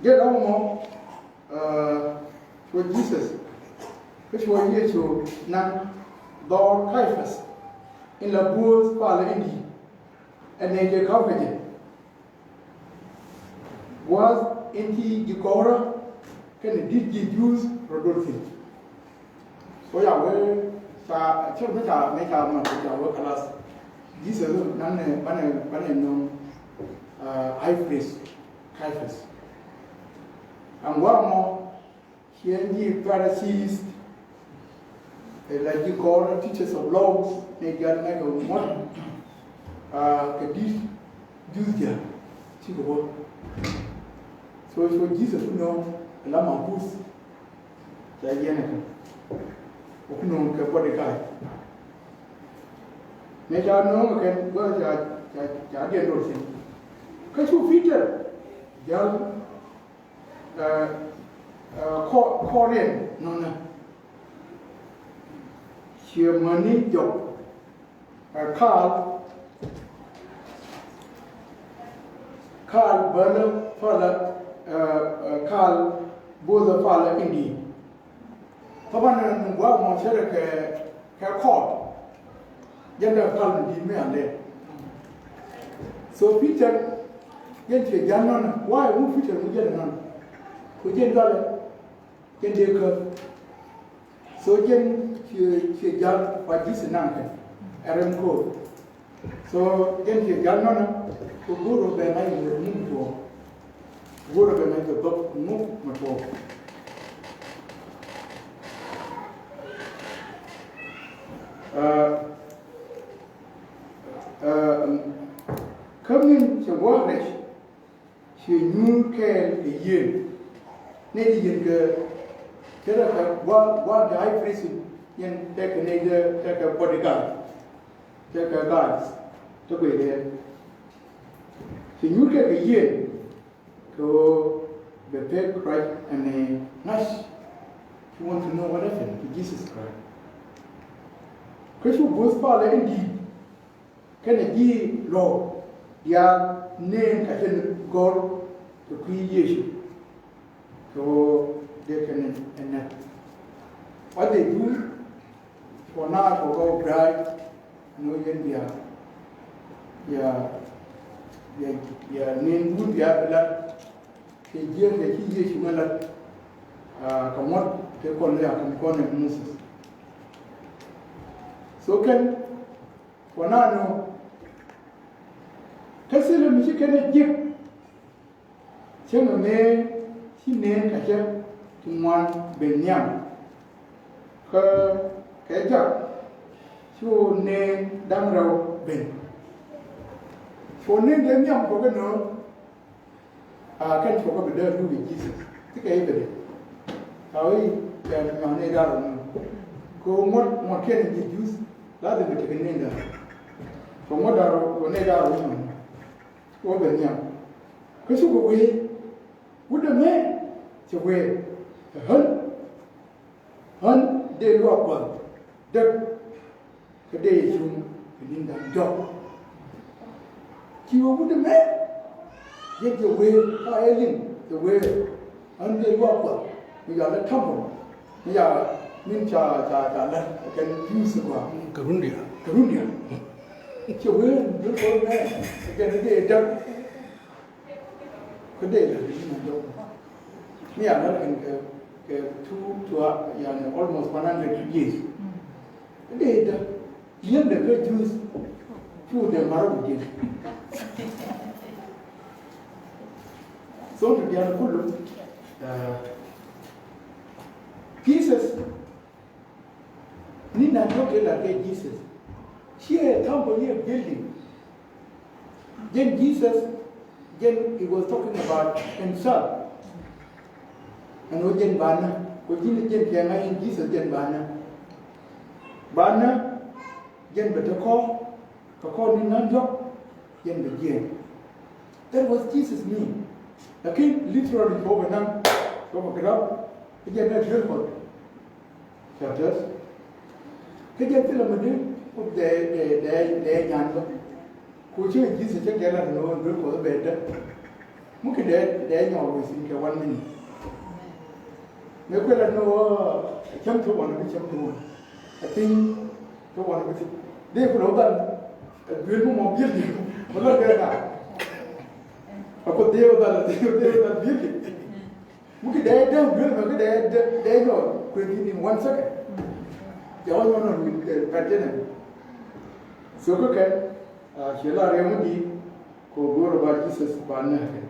Jɛn ɔmɔ, eh, cuɔ Jesus. Kä cuɔ Yecu naŋ dhɔr Caiaphas in la both palä in di̱i̱t. Ɛ nɛy tëë ka̱pkɛ jɛ. Gua̱a̱th in ci ji̱ kɔrä kɛnɛ di̱t ji̱ Juudh rɔ dol thi̱n. So ya wee ca cir mi ca, mi ca mat ca wee kalas. Jesus naŋ nɛ banɛ, banɛ nöŋ, ah, high priest Caiaphas. Ɛn gua̱a̱th mɔ Ciɛ ji̱ Pharisees, ɛ la ji̱ kɔrä, teachers of law, ni jal ŋäc kɛ ŋuɔ̱t, ah, kɛ di̱t Juudh jɛ cikɛ wä. So, so Jesus ku nööŋ ɛ la mabus. Ca yɛn ɛ kɛ ku nööŋ kɛ bodyguard. Ni ca nööŋ ɛ kɛn bä ca, ca, ca diɛn dol thi̱n. Kä cu Peter jal, ɛ, ɛ, kɔ-, kɔriɛn nɔnɛ. Ciɛ mäni jɔk, ɛ, kaal, kaal bälä palä, ɛ, ɛ, kaal bothä palä in di̱i̱t. Thaban ni gua̱a̱k mɔ cärɛ kɛ, kɛ court. Jɛn dee pal mi di̱i̱t mi an dee. So Peter, jɛn ciɛ ja̱l nɔnɛ. Why ŋu Peter ŋu jɛn nɔnɛ? Ku jɛn dualɛ, jɛn dee kä. So jɛn ciɛ, ciɛ ja̱l pa Jesus naŋ kɛ ɛ rɛm ko̱o̱r. So jɛn ciɛ ja̱l nɔnɛ, ku go̱o̱r rɔ bɛ ŋa̱c muk muk tuɔɔk. Go̱o̱r rɔ bɛ ŋa̱c kɛ dhɔk muk muk tuɔɔk. Ɛ, ɛ, kä min cɛ wä rɛc. Ciɛ nyuur kɛɛl kɛ yieen. Nɛy ti yieen kɛ, cɛ rɛ kɛ gua̱a̱th, gua̱a̱th kɛ high priest, yɛn tekɛ nɛy ti tekɛ bodyguard, tekɛ guards, te guic kɛ. Ciɛ nyuur kɛɛl kɛ yieen kɛ ɣöö bɛ pek ruac ɛn ɛ ŋa̱c. She want to know what happened to Jesus Christ. Kä cu bo̱o̱th palä in di̱i̱t. Kɛnɛ ji̱ luɔ̱k diaal neen ka cɛ gɔ̱r kɛ kui̱ Yecu, kɛ ɣöö dee kɛn ɛ näk. What they do, for now, for God, bright, ɛn ɣöö yɛn bia, bia, bia, bia nin wut bia bi lat kɛ jiɛn kɛ ci Yecu ŋä lat, ah, kɛ ŋuɔ̱t tëë kɔn liak kɛn kɔn ɛ Moses. So kɛn, for now, nɔ, kä thilɛ mi ci kɛn ɛ jiäk. Cäŋ ɛ mëë ci neen kacä ti ŋuan ben nhiam. Kä kɛ jak cu neen da̱ŋ rɛw ben. Cu neen dee nhiam kɔ kɛ nööŋ. A kɛn cuɔkɛ bi dee luk i̱ Jesus. Ti kɛ i̱ bɛ dee. Ka wee kɛ nyɔk neen da̱ŋ rɛw nööŋ. Kɛ ɣöö ŋuɔ̱t, ŋuɔ̱t kɛn i̱ ji̱ Jews, lazim bi tekɛ neen da̱ŋ. Kɛ ŋuɔ̱t da̱ŋ rɛw, kɛ neen da̱ŋ rɛw nööŋ. Wä ben nhiam. Kä cukɛ wee, wut ɛmɛ cɛ wee, ɣän, ɣän dee luaak Kuɔth däk, kä dee yɛ cuŋ kɛ ni̱n da̱ŋ diɔ̱k. Ci wee wut ɛmɛ, jɛn cɛ wee, ka ɛ liŋ cɛ wee, ɣän dee luaak Kuɔth mi yɔal ɛ temple, mi ya min ca, ca, ca la̱t kɛn Jews ɛ gɔaa. Kɛ run diaal. Kɛ run diaal. Cɛ wee duel Kuɔth ɛmɛ, kɛ jɛn dee däk. Kä dee la di na jɔk. Mi a la kɛn kɛ, kɛ two to, uh, yani almost one hundred years. Kä dee da liɛm de kä Jews. Cu dee mar wä Jews. So to dial kulu, uh, Jesus, ni na jɔk kɛ la kɛ Jesus. Ciɛ temple, ciɛ building. Jɛn Jesus, jɛn he was talking about himself. Ɛn ɣöö jɛn banɛ, kɛ ji̱n jɛn kɛ ŋa̱c in Jesus jɛn banɛ. Banɛ, jɛn bɛ te kɔ̱, kɛ kɔ̱ ni na̱n diɔ̱k, jɛn bɛ jiɛɛn. That was Jesus mean. Lakin literally kɛ wä bɛ naŋ, kɛ wä bɛ kɛ rap, jɛn dee duel Kuɔth. Ca tɛth. Kä jɛ thilɛ mi di ku dee, dee, dee, dee nyan bä. Ku ci Jesus cä kɛ lat ni ɣöö duel Kuɔth bɛ dä. Muk dee, dee nyɔɔk wee thi̱n kɛ one minute. Mëë kuɛ lat ni ɣöö cäŋ ti wan bi cäŋ ti wan. A piny ti wan bi ti. Dee ku lɛ wä dhal. Duel mi mɔ biel di. Mɔ lɔ dee na. A ku dee wä dhal, dee wä dhal biel di. Muk dee dee duel mɛ ki dee dee dee nyɔk kuɛ di in one second. Jɛ wä nyɔk nɔ pɛt jɛ nɛ. So kä kɛn, ah, ciɛ la riɛm di ko go̱o̱r ba Jesus ba nɛ kɛ.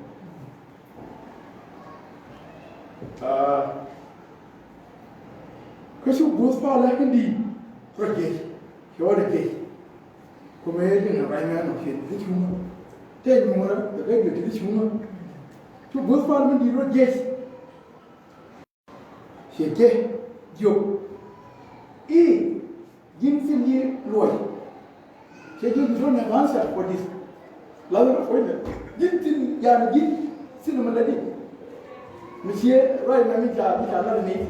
Ah, kä cu guth pa la kä di rɔ jɛ. Cɛ wä dee jɛ. Kumɛ liŋ a rac mɛn ɔ ciɛ ti cuŋä. Tɛ nyuurä kɛ kɛ jɛ ti cuŋä. Cu guth pal mi di̱i̱t rɔ jiɛc. Ciɛ jɛ jiök i̱ ji̱n thil yi luɔc. Cɛ jiök, you don't have answer for this. Lazarus, wait a minute. Ji̱n thil, yani ji̱n thil mi la di. Mi ciɛ ruac mɛ mi ca, mi ca la di nɛy.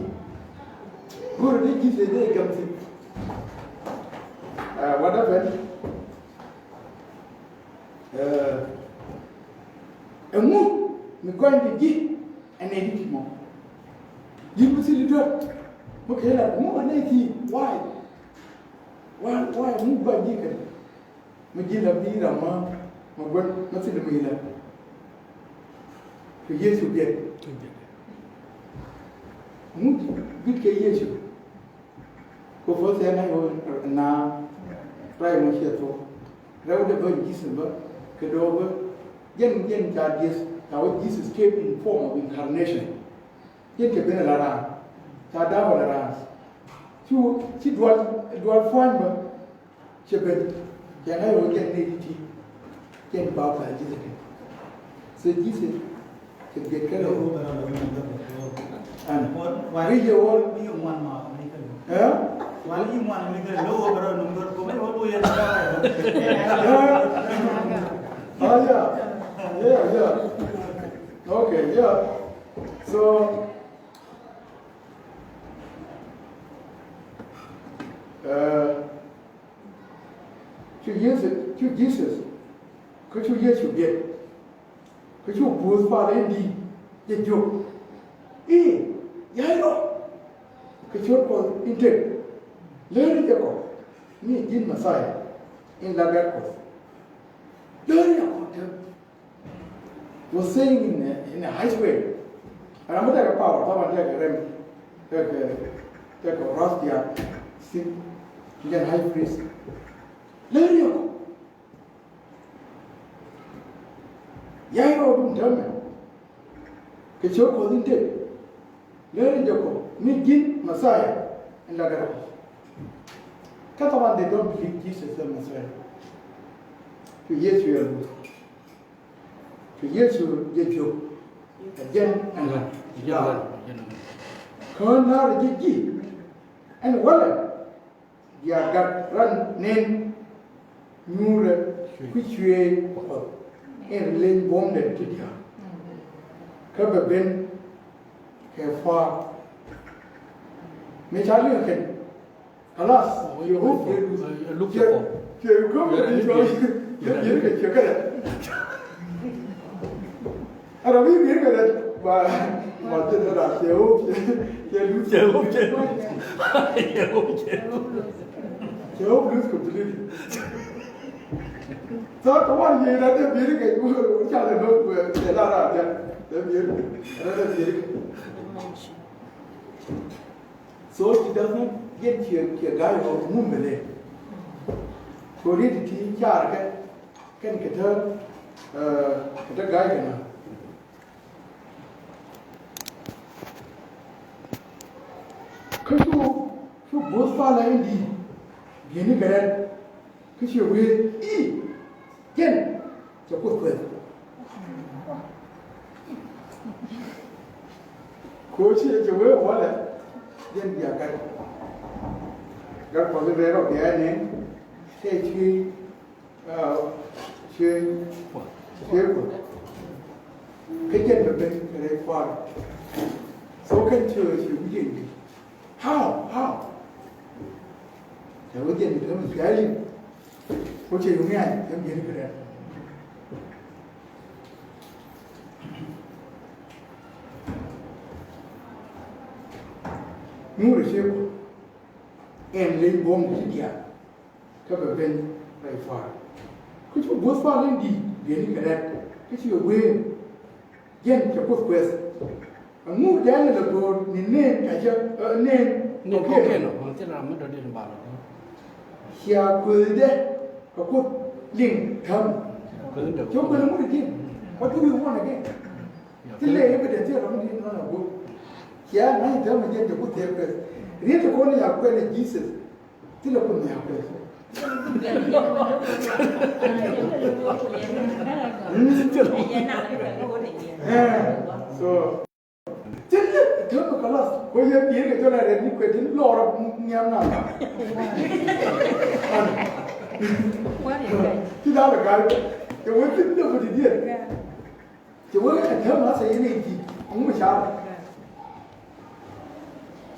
Go̱o̱rä di ji̱n thil di gɛm thil. Ah, what happened? Eh, ɛŋu mi gɔny di ji̱ ɛ nɛy di ti mɔ? Ji̱ mi thil di duet. Mi kɛ la ɛŋu ɛ nɛy ti, why? Why, why ɛŋu gɔny di kɛ? Mi ji̱ la bi ram ma, ma gɔny, ma thil mi la. Kɛ Yecu biɛt. Ɛŋu bit kɛ Yecu? Kɛ puɔ̱th cɛ ŋa̱c ɣöö na ruac mɔ ciɛ thuɔ̱k. Rɛwdɛ bä in Jesus bä kɛ do̱r bä. Jɛn, jɛn ca Jesus, ca wä Jesus came in form of incarnation. Jɛn cɛ ben ala raan. Ca da̱a̱p ala raan. Cu, ci dual, dual pua̱ny bä. Cɛ ben, cɛ ŋa̱c ɣöö jɛn nɛy ti ti, jɛn ba ba Jesus kɛ. So Jesus cɛ biɛt kɛ lɛ. An. Ri jɛ wä. Ɛ? Ah, yeah. Yeah, yeah. Okay, yeah. So, uh, cu Jesus, cu Jesus, kä cu Yecu biɛt. Kä Cu buɔth pal in di̱i̱t jɛ jiök i̱, Yairö, kɛ ciöt Kuɔth in tëk, läri jɛ kɔ ni ji̱n Mɛthia in la gat Kuɔth. Läri jɛ kɔ. Täämɛ was saying in a, in a high way. Ram mi tekɛ power, taban tekɛ rem, tekɛ, tekɛ wrath diaal, thi̱n, jɛn high priest. Läri jɛ kɔ. Yairö, duŋ täämɛ, kɛ ciöt Kuɔth in tëk, läri jɛ kɔ ni ji̱n Mɛthia in la gat Kuɔth. Kä taban they don't believe Jesus the Messiah. Cu Yecu yɛ luk. Cu Yecu jɛ jiök, ɛ jɛn ɛn la̱t. Kä ŋa̱r ji̱ ji̱ ɛn walɛ, bia gat ran nɛn nyuurɛ kui̱ cuëëc Kuɔth in leny buɔ̱mdɛ ti diaal. Kä bɛ ben kɛ fa̱a̱. Mëë ca liŋ kɛn, kalas, cɛ wä, cɛ, cɛ, cɛ, cɛ, cɛ, cɛ, cɛ, cɛ, cɛ, cɛ, cɛ, cɛ, Ɛ rɔ bi bier kɛ lɛ ba, ba te te ra cɛ wop, cɛ, cɛ lus. Cɛ wop, cɛ lus. Cɛ wop, cɛ lus. Cɛ wop lus completely. So, tɔ wan yɛ na te bier kɛ, ca lɛ nɔ, cɛ la ra, cɛ, cɛ bier, cɛ la bier kɛ. So, ti däk ni, yɛn ciɛ, ciɛ ga̱a̱c rɔ ŋum bɛ lɛ. So, riet ti ti car kɛ, kɛn kɛ te, eh, kɛ te ga̱a̱c kɛ na. Kä cu, cu bo̱o̱th palä in di̱i̱t, bieni kɛ rɛl, kä ciɛ wee i̱, jɛn cɛ Kuoth kuɛth. Koci cɛ wee walɛ, jɛn bia gat. Gat Kuɔth in rɛl rɔ bia nɛn, cɛ cuëë, Ah, cuëëc, cuëëc Kuɔth. Kä jɛn bɛ ben rɛy kua̱r. So kɛn ci, ci wi̱c in ji̱. How? How? Cɛ wä jɛn bɛ ben cuali. Ko cɛ yuŋ yan, jɛn bɛ ben kɛ rɛn. Ŋuurɛ cuëëc Kuɔth. Ɛn leny buɔ̱m ti diaal. Kä bɛ ben rɛy fa̱a̱r. Kä cu bo̱o̱th palä in di̱i̱t bieni kɛ rɛl, kä ci kɛ wee, jɛn cɛ Kuoth kuɛth. Ɛŋu dee lɛ lɛ go̱o̱r ni neen ka cä, ɛ, neen, neen kɔ̱kiɛn ɔ, ɔ, thil ram mi dɔ̱diɛn bal ɔ. Cia kueethdɛ kɛ Kuoth liŋ täämɛ. Kueethdɛ. Cɛ kueeth ŋut i̱di̱n. What do we want again? Thilɛ evidence thil ram mi di̱i̱t nɔn a go̱o̱r. Cia ŋa̱c täämɛ jɛn cɛ Kuoth thil kuɛth. Riet ti kɔn ya kuɛth ni Jesus. Thilɛ Kuoth nhiam pɛth. Mm. Eh, so, thilɛ, thilɛ kalas. Ko yɛ bier kɛ jɔn a rɛt ni kuɛ tin lɔr nhiam na. Ti dal gal. Kɛ wee thilɛ Kuoth didiɛ. Cɛ wee ɛ täämɛ a sɛ yɛn ɛ ji̱ ŋu mi ca rɔ.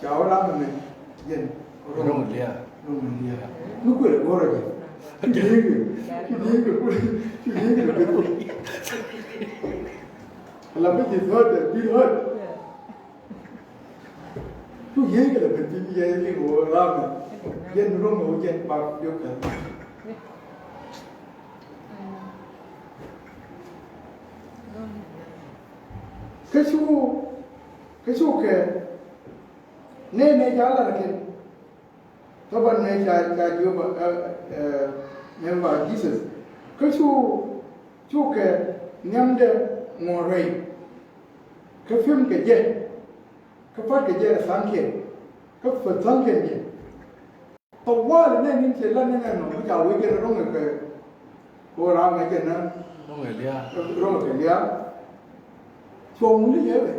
Ca wä ram ɛmɛ jɛn ro̱ŋ lia̱a̱. Ro̱ŋ lia̱a̱. Mi kuël ɛ go̱rɛ jɛ. Cu li̱i̱ŋ kɛ, cu li̱i̱ŋ kɛ, cu li̱i̱ŋ kɛ. Ala mi ji̱ thɔt ɛ bi̱i̱ thɔt. Cu yiëë kɛ lɛ ben piny yɛ liŋ ɣöö ram ɛ jɛn ro̱ŋ ɣöö jɛn bak diɔ̱k kɛ. Kä cu, kä cu kɛ nɛy nɛy ca lar kɛ. Tɔ̱ bä nɛy ca, ca jiök bä, ɛ, ɛ, nɛy ba Jesus. Kä cu, cu kɛ nhiamdɛ ŋuɔ̱t rɛy. Kä pi̱em kɛ jɛ. Kä pa̱t kɛ jɛ ɛ tha̱a̱ŋkiɛn. Kä pa̱t tha̱a̱ŋkiɛn jɛ. Tawali nɛ nin cɛ la nɛ nɛ nɔ mi ca wee jɛ ro̱ŋɛ kɛ. Ko ram ŋɛ jɛ nä. Ro̱ŋɛ lia̱a̱. Ro̱ŋɛ kɛ lia̱a̱. Cuɔ̱ŋ wuni yɛ bɛ.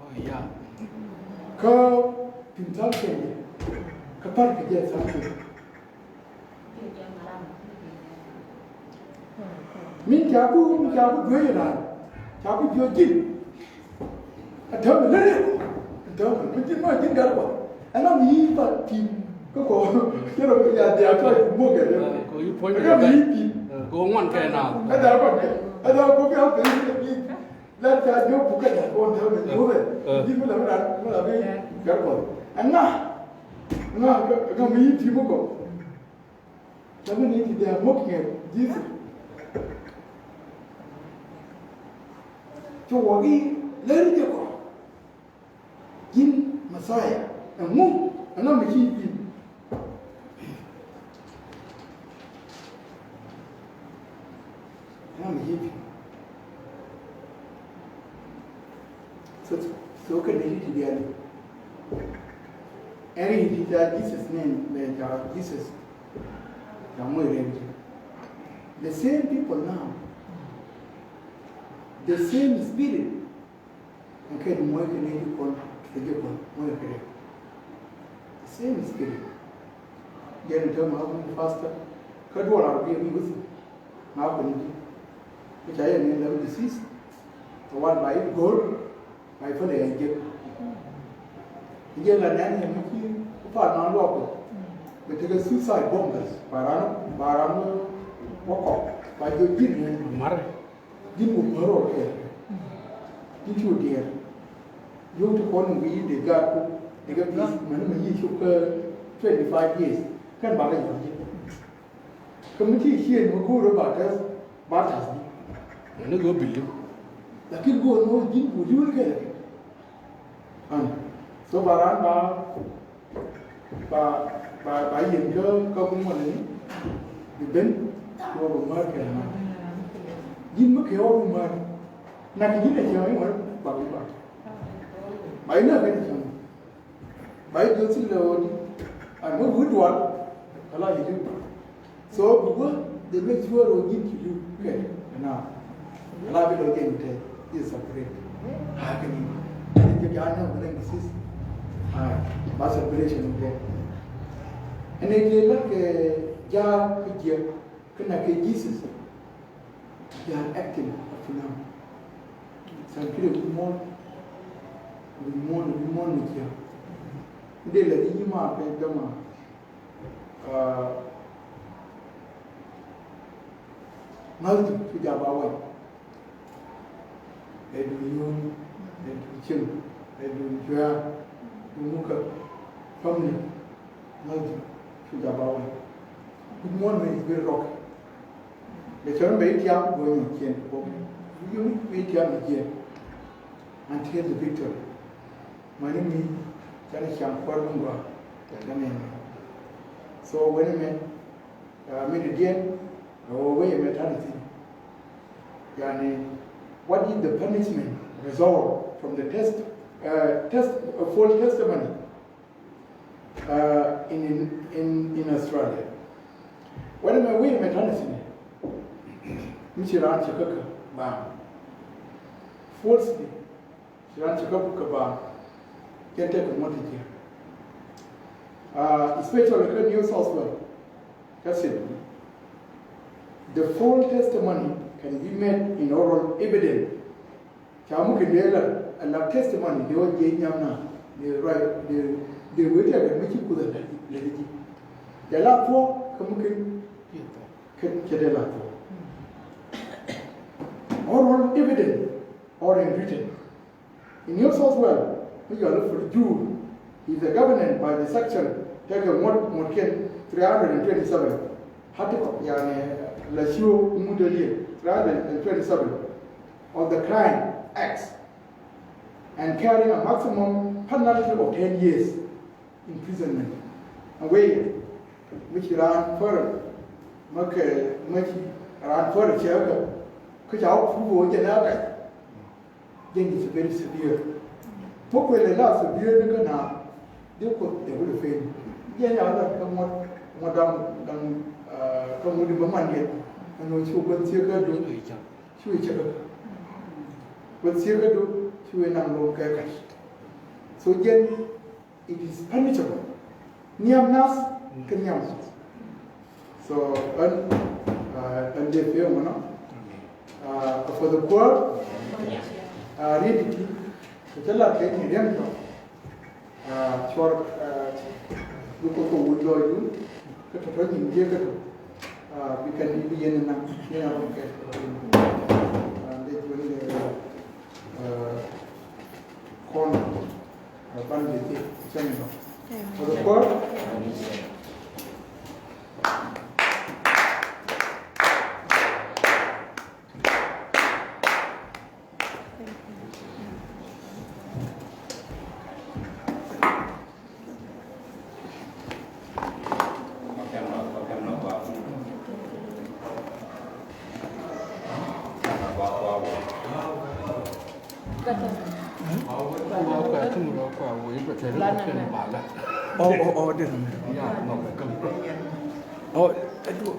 Oh, yeah. Kä tin tha̱a̱ŋ kɛ jɛ. Kä pa̱t kɛ jɛ tha̱a̱ŋ kɛ jɛ. Min ca ku, min ca ku duee raan. Ca ku jiɔ ji̱n. A täämɛ lele. A täämɛ mi ji̱n ma ji̱n gal ba. Ɛn ram yi̱ ba tim. Kä kɔ. Kɛ rɔ ya dia tɔ yi mok kɛ. Kɔ yi puɔ̱ny. Ɛn ram yi̱ tim. Kɔ ŋuan kɛ na. Ɛ da kɔ kɛ. Ɛ da kɔ kɛ a bɛ yi. La ca jɔk ku ka ja̱ kɔn täämɛ ni wä bɛ. Ji̱ mi la mi ran mi la mi kɛr kɔn. Ɛŋa? Ɛŋa, ɛŋa mi yi̱ ti mi kɔ? Ca mi ni ti dee a mok ŋɛ ji̱ thi. Cu wä ki lɛr jɛ kɔ. Ji̱n Messiah, ɛŋu, ɛŋa mi ci ji̱n? Ɛŋa mi ci ji̱n? So, so kɛ ni ti diali. Ɛŋa ti ta Jesus name, mɛ ta Jesus. Ta mo rɛm. The same people now. The same spirit. Ɛn kɛ di muɔc kɛ nɛy ti kɔn kɛ jɛ kɔn muɔc kɛ rɛk. The same spirit. Jɛn täämɛ a wun pastor kä duɔl a biɛ mi wuthin. Ma kɔn di. Kä ca yɛ ni lɛm disease. Kɛ wan ba yi go̱r ba yi fäl ɛ jek. Jɛ la nɛn yɛ mi ci ku pal ma luɔk kɔ. Bɛ tekɛ suicide bombers ba ran ba ran wä kɔk ba jɔ ji̱n ni. Mar. Ji̱n wä mär rɔ kɛ. Ji̱n ci wä diɛɛr. Yio̱w ti kɔn wi̱i̱ dee gaat ku dee kɛ pi̱i̱th mäni mi yiëë cop kä twenty five years. Kɛn bakɛ yɔ̱ɔ̱ŋ ji̱n. Kä mi ti ciëën mi go̱o̱r rɔ ba tɛth ba tɛth ni. Ni go̱o̱r bi̱l. Lakin go̱o̱r ni wä ji̱n ku li̱wä kɛ. An so ba ran ba ba ba ba yiem kä kä kum wani ni bi ben. Wä bi mär kɛ na ji̱n mi kɛ wä bi mär. Na kɛ ji̱n a cieŋ a yi wä ba bi ba ba yi na kɛ ni cieŋ. Ba yi jɔth thilɛ ɣöö di an mi wi̱i̱ dual. Ala yi li̱w. So bi wä they make sure ɣöö ji̱n ci li̱w kɛ na. Ala bi lɔ jɛn tɛ yi separate. A kɛ ni jɛ jɛ jɛ anɛ wä lɛ mi sis. A ba separation kɛ. Ɛn ɛ jɛ lɛ kɛ jaa kɛ jiɛ kɛ na kɛ Jesus. They are acting up to now. San kide wi̱i̱ muɔ̱ɔ̱n wi̱i̱ muɔ̱ɔ̱n wi̱i̱ muɔ̱ɔ̱n ni jiɛ. Dee lɛ di nyimaa kɛ jɔma. Ŋa̱th cu jaa ba wɛny. Ɛ duun yio̱o̱ni, ɛ duun cieŋ, ɛ duun cuɛ̈ɛ̈r, duun mukä family. Ŋa̱th cu jaa ba wɛny. Wi̱i̱ muɔ̱ɔ̱n mi is very rocky. Bɛ cɔr in bɛ itiam bä nyɔk ciɛn ti bä. Wi̱i̱ mi itiam ni jiɛn. Until the victory. Mani mi canɛ ciaŋ kuäär mi gɔaa. Canɛ mɛ. So wen mɛ mi di diɛn. Ɛ wee mɛ tani thin. Yani, what is the punishment result from the test, uh, test, uh, false testimony? Uh, in, in, in, in Australia. Wɛn mɛ wi̱i̱ mɛ tani thin. Mi ci raan cɛ kä kä baaŋ. Falsely. Ci raan cɛ kä kä baaŋ. Cɛ tɛk kɛ ŋuɔ̱t jiɛ. Uh, especially kä New South Wales. Kä Sydney. The false testimony can be made in oral evidence. Ca mi kɛ dee la, a la testimony dee wä jiɛ nyam na, dee ruac, dee, dee wee ti a dee mi ci kuth a lɛ, lɛ di ji̱. Dee la thuɔ̱k kä mi kɛ, kɛ, kɛ dee la thuɔ̱k. Oral evidence or in written. In New South Wales, mi yɔl i̱ for jur, is a government by the section tekɛ ŋuɔ̱t, ŋuɔ̱tkiɛn three hundred and twenty-seven. Article, yani, la ciö ŋut dee liɛl, three hundred and twenty-seven of the Crime Acts, and carrying a maximum penalty of ten years imprisonment. Away, mi ci raan fär, mi kɛ, mi ci raan fär cɛ kä, kä ca wä prove wä jɛ na bɛ. Jɛn is very severe. Pok kɛ lɛ la severe ni kä na. Dee Kuoth dee wut ɛ pen. Jɛn ya la kä ŋuɔ̱t, ŋuɔ̱t da̱ŋ, da̱ŋ, ah, kä ŋuɔ̱t di bä man yɛn. Ɛn ɣöö cu gua̱th thiekä du. Cu i̱ cɛ kä. Gua̱th thiekä du. Cu i̱ naŋ lo̱o̱ŋ kɛ kac. So jɛn It is punishable. Nhiam nath kä nhiam. So ɣän, ah, ɣän dee pi̱eŋ mɔnɔ. Ah, a Kuoth ɛ kuäär. Ah, riet i̱ ti kɛ cä lat kɛ ni riɛm tɔ. Ah, cuɔr, ah, bi Kuoth kɛ wut lɔcdu kä tɔ̱tɔ̱ nyin jiäkä tɔ. Ah, bi kɛn i̱ bi yɛn inaŋ yɛn a rɔm kɛ. Ah, dee juɔ̱n dee. Kɔn, ɛ, ban di ti cɛn nɔ. Ɛ, kɔr. Oh, oh, oh, this. Oh, I do.